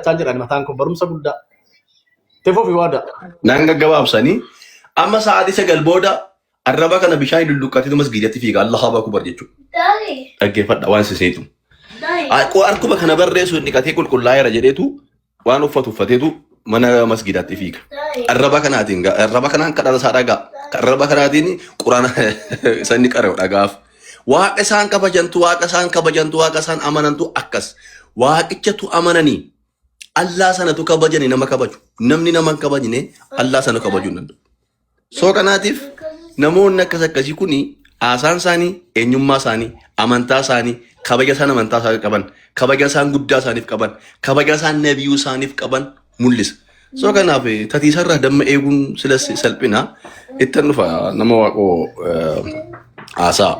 barachaa jira ani mataan koo barumsa guddaa. Itti fufi waada. Nan gaggabaabsanii amma sa'aatii 9 booda arraba kana bishaan lulluqqateetu masgiidatti fiiga Allahu akbar jechuudha. Dhaggeeffadha waan siseetu. Harkuma kana barreessu dhiqatee qulqullaa'eera jedheetu waan uffatu uffateetu mana masgiidaatti fiiga. Arraba kanaatiin arraba kanaan kadhata isaa dhagaa. Arraba kanaatiin quraana isa inni qara'u dhagaaf. Waaqa isaan kabajantu, waaqa isaan kabajantu, waaqa isaan amanantu akkas. Waaqichatu amananii Allaa sanatu kabajani nama kabaju. Namni nama hin kabajne Allaa sana kabajuu hin danda'u. Soo kanaatiif namoonni akkas akkasii kuni haasaan isaanii, eenyummaa isaanii, amantaa isaanii, kabaja isaan amantaa isaanii qaban, kabaja isaan guddaa isaaniif qaban, kabaja isaan nabiyuu isaaniif qaban mul'isa. Soo kanaaf tatiisarraa damma eeguun silas salphina. Ittan dhufa nama waaqoo haasaa.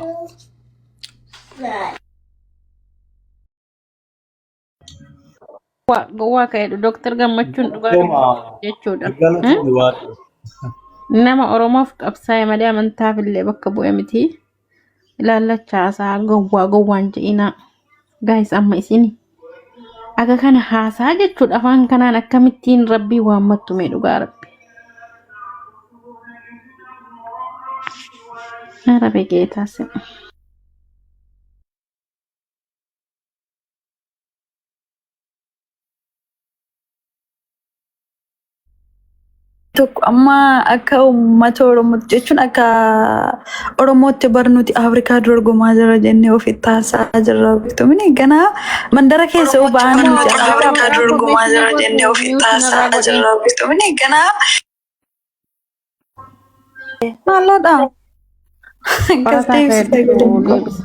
Gowwaa gowwaa ka'edha. Dooktar Gammachuun dhugaa Galatooma dubbatu jechuudha. Eh? galatoomi waaqoo. Nama Oromoof qabsaa'e malee amantaaf illee bakka bu'e miti. Ilaallacha haasaa gowwaa gowwaan je'inaa. Gaayis amma isini. Aga kana haasaa jechuudha afaan kanaan akkamittiin rabbii waammattu mee dhugaa rabbi. Arabe geetaa sima. Tokko amma akka uummata Oromootti jechuun akka Oromootti bar nuti Afrikaa dorgomaa jirra jennee ofitti haasaa jirra beektumni ganaa mandara keessa yoo ba'an nuti Afrikaa dorgomaa jirra jennee ofitti haasaa jirra beektumni ganaa maalladha akkas Qorataa deebisita ka'edhu godhan deebisa.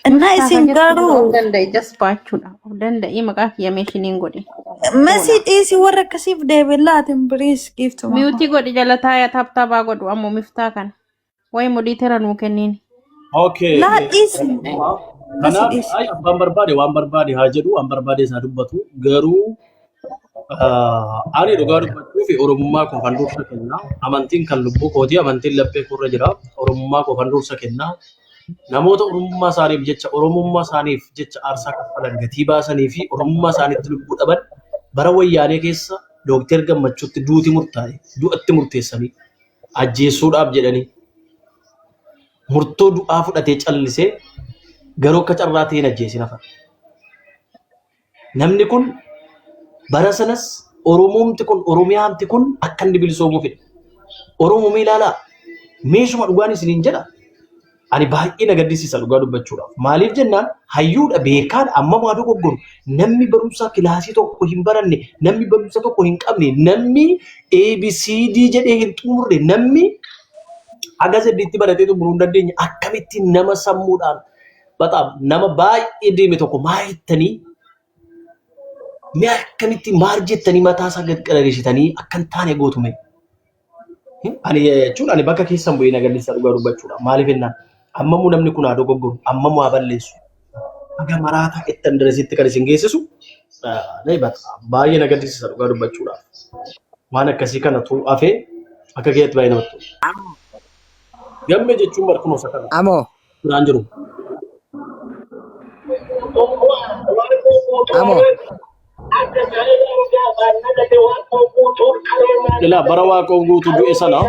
እና Miftaa ka isin jettu garuu of danda'i jasbaachuudha. Of danda'i maqaa kiyya meeshiniin godhi. Masii Boona. dhiisii warra akkasiif deebiin laatin biriis giiftuma. Miyuutii godhi jala taaya taaptaabaa godhu ammoo miftaa kana. Wayi mudii tera nuu kenniin. Okay. Laa dhiisi. Masii Kanaaf dhiisi. ay abbaan barbaade waan barbaade haa jedhu waan barbaade isaa dubbatu garuu ani dhugaa dubbachuu fi oromummaa koo kan dursa kenna. Amantiin kan lubbuu kooti amantiin laphee koorra jira. Oromummaa koo kan dursa kenna. Namoota oromummaa isaaniif jecha oromummaa isaaniif jecha aarsaa kaffalan gatii baasanii fi oromummaa isaaniitti lubbuu dhaban bara wayyaanee keessa Dookter Gammachuutti duuti murtaa'e du'atti murteessanii ajjeessuudhaaf jedhanii murtoo du'aa fudhatee callisee garuu akka carraa ta'een ajjeesin hafan. Namni kun bara sanas Oromoomti kun Oromiyaamti kun akka inni bilisoomuu fedha. Oromoo mee ilaalaa meeshuma dhugaan isiniin jedha. Ani baay'ee na gaddisiisa dhugaa dubbachuudhaaf. Maaliif jennaan hayyuudha beekaadha amma maa dogoggoru namni barumsa kilaasii tokko hin baranne namni barumsa tokko hin qabne namni ABCD jedhee hin xumurre namni haga zeddiitti baratee xumuruu hin dandeenye akkamitti nama sammuudhaan Baxaam nama baay'ee deeme tokko maa jettanii mee akkamitti maal jettanii mataa isaa gad qarareessitanii akka hin taane gootu mee? Ani jechuun ani bakka keessan bu'ee na gaddisa dhugaa dubbachuudha. Maaliif jennaan ammamuu namni kun haa dogoggoru ammamuu haa balleessu. Haga maraataa ittan diresitti kan isin geessisu baay'ee na gaddisiisa dhugaa dubbachuudhaaf. Waan akkasii kana tuu hafee akka keetti baay'ee namatti tola. Gammee jechuun bar kunoo isa kana. Amoo. Biraan jiru. Amoo. Ilaa bara waaqoo guutuu du'e sana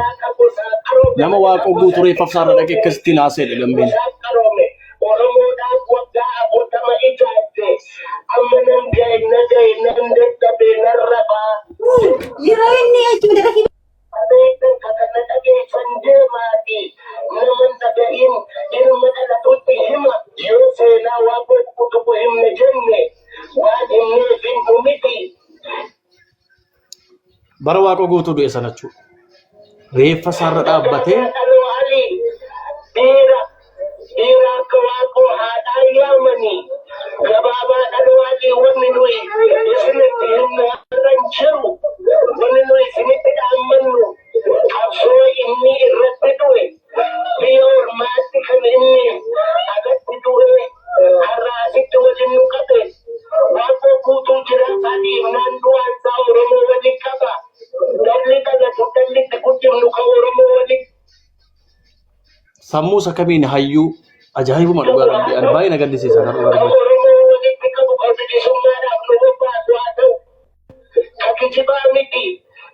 nama waaqoo guutuu reeffa isaarra dhaqee akkasittiin haasa'edha gammeen. Yeroo inni jechuudha Bara waaqoo guutuu du'e sana jechuudha. Reeffa isaarra dhaabbatee sammuu isa kamiin hayyuu ajaa'ibuma dhugaa rabbi ani baay'ee na gaddisiisa kan dhugaa dubbachuu. kijibaa miti.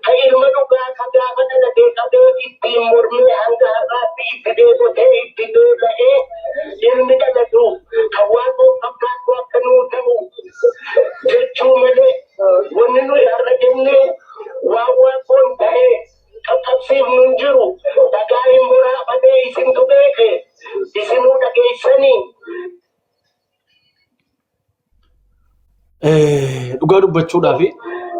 Ka ilma dhugaa ka gaafa dhalatee qabee ittiin mormee hanga har'aatti itti dheebotee itti beela'ee ilmi dhalatu kan Waaqoo fakkaatu akka nuu ta'u jechuu malee wanni nuyi har'a jennee waan Waaqoon ta'e qaqqabsiifnu hin jiru. Dhagaa hin boraafatee isintu beeke isinuu dhageessanii. Dhugaa dubbachuudhaaf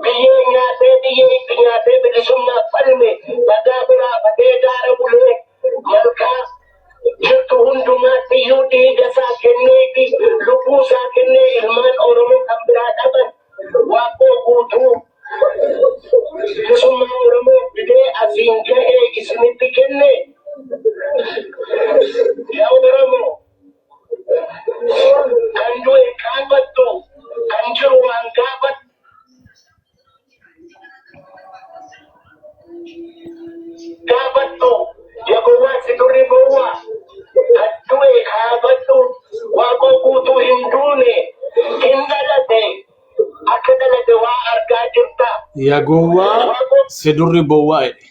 Biyyee nyaatee biyyee itti nyaatee bilisummaaf falme dhagaa boraafatee gaara bulee malkaa jirtu hundumaatti iyyuu dhiiga isaa kenneeti lubbuu isaa kennee ilmaan Oromoo kan biraa dhaban Waaqoo Guutuu bilisummaa Oromoo fidee asiin gahee isinitti kenne. Yaa Oromoo kan du'e gaafattu kan jiru waan gaafattu gaafattu ya gowwaa si durri gowwaa kan du'e kaafadhu. Waaqoo Guutuu hin duune, hin dhalate, akka dhalate waa argaa jirta. Ya gowwaa Waaqoo si durri bowwaa jedhe.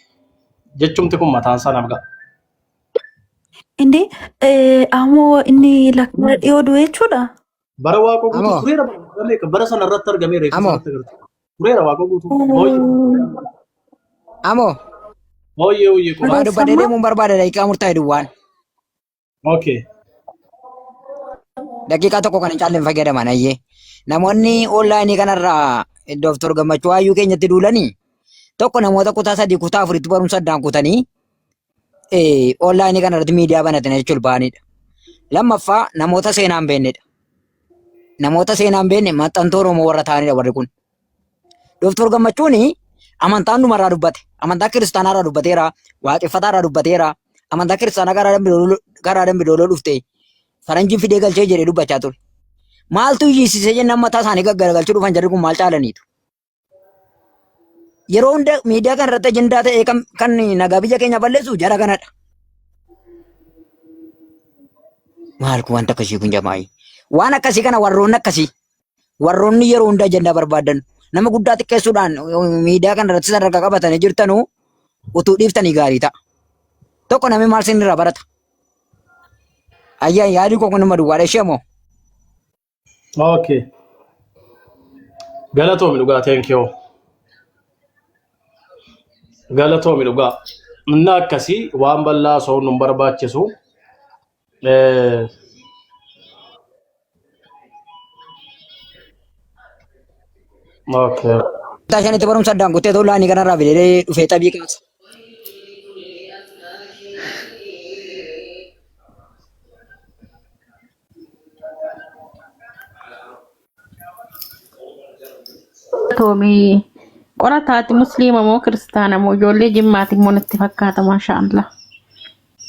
Jechumti kun mataan isaa naaf ga'a. Inde ammoo inni lakkaa dhiyoo du'e jechuudha. Bara Waaqoo Guutuu Amoo. tureera bara meeqa bara sana irratti argamee reeffa Amoo. irratti agartu. Tureera Waaqoo Guutuu. Hooyyee Amoo. hooyyee hooyyee qofa. Waa dubbadhee deemuun barbaada daqiiqaa murtaa'e duwwaan. Okay. Daqiiqaa tokko kan hin caalle hin fayyadaman ayyee. Namoonni onlaayinii kanarraa Dooktor Gammachuu Hayyuu keenyatti duulanii tokko namoota kutaa sadii kutaa afuritti barumsa addaan kutanii onlaayinii kanarratti miidiyaa banatanii jechuun ba'anidha. Lammaffaa namoota seenaa hin beeknedha. Namoota seenaa hin beekne maxxantuu Oromoo warra ta'anidha warri kun. Dooktor Gammachuun amantaa hundumarraa dubbate. Amantaa kiristaanaarraa dubbateera, waaqeffataarraa dubbateera. Amantaa kiristaanaa karaa Dambidooloo dhufte faranjiin fidee galchee jedhee dubbachaa ture. Maaltu iyyisiisee jennaan mataa isaanii gaggaragalchuu dhufan jarri kun maal caalaniitu. Yeroo hunda miidiyaa kana irratti ajandaa ta'ee kan, kan nagaa biyya keenya balleessu jara kanadha. Maal kun wanta akkasii kun jamaa'i. Waan akkasii kana warroonni akkasii warroonni yeroo hunda ajandaa barbaadan nama guddaa xiqqeessuudhaan miidiyaa kana irratti sadarkaa qabatanii jirtanuu utuu dhiiftanii gaarii ta'a. Tokko namni maal sin irraa barata? Ayyaan yaadii koo kun nama duwwaadha ishee moo? Okay. Galatoomi dhugaa thank you. Galatoomi dhugaa. Inni akkasii waan bal'aa osoo nun barbaachisu. Okay. Kutaa shanitti barumsa addaan kuttee tollaanii kanarraa fidee dhufee xabii kaasa. Toomii qorataati musliima moo kiristaana moo ijoollee jimmaati immoo natti fakkaata maasha Allah.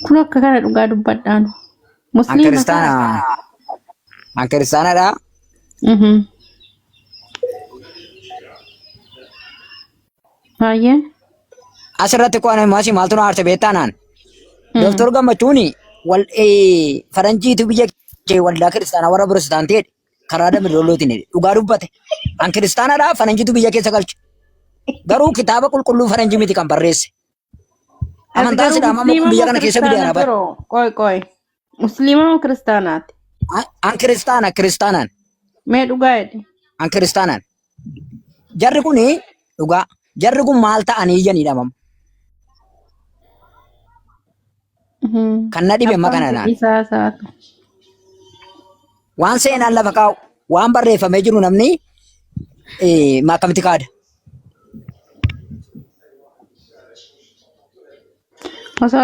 Kun akka kana dhugaa dubbadhaanu. An Musliima kiristaana. An kiristaanadha. Mhm. Baay'ee. Asirratti qo'an maasii maaltu na aarse beektaa naan. Dooktor Gammachuun wal faranjiitu biyya kee waldaa kiristaanaa warra pirotestaantii jedhe karaa dambidollootiin jedhe dhugaa dubbate. An kiristaanadha faranjiitu biyya keessa galche. Garuu kitaaba qulqulluu faranjii miti kan barreesse. Ati Amantaan garuu sidaama amma kun musliima biyya moo kana keessa kiristaana bideera bara. biroo? Qoy qoy. Musliima moo kiristaanaati? An kiristaana kiristaanaan. Mee dhugaa jedhi. An kiristaanaan. Jarri kun dhugaa. Jarri kun maal ta'anii iyyaniidha mamma. Kan na dhibe amma Abbaan kana naan. isaa isaatu. Waan seenaan lafa kaa'u, waan barreeffamee jiru namni akkamitti kaada? Osoo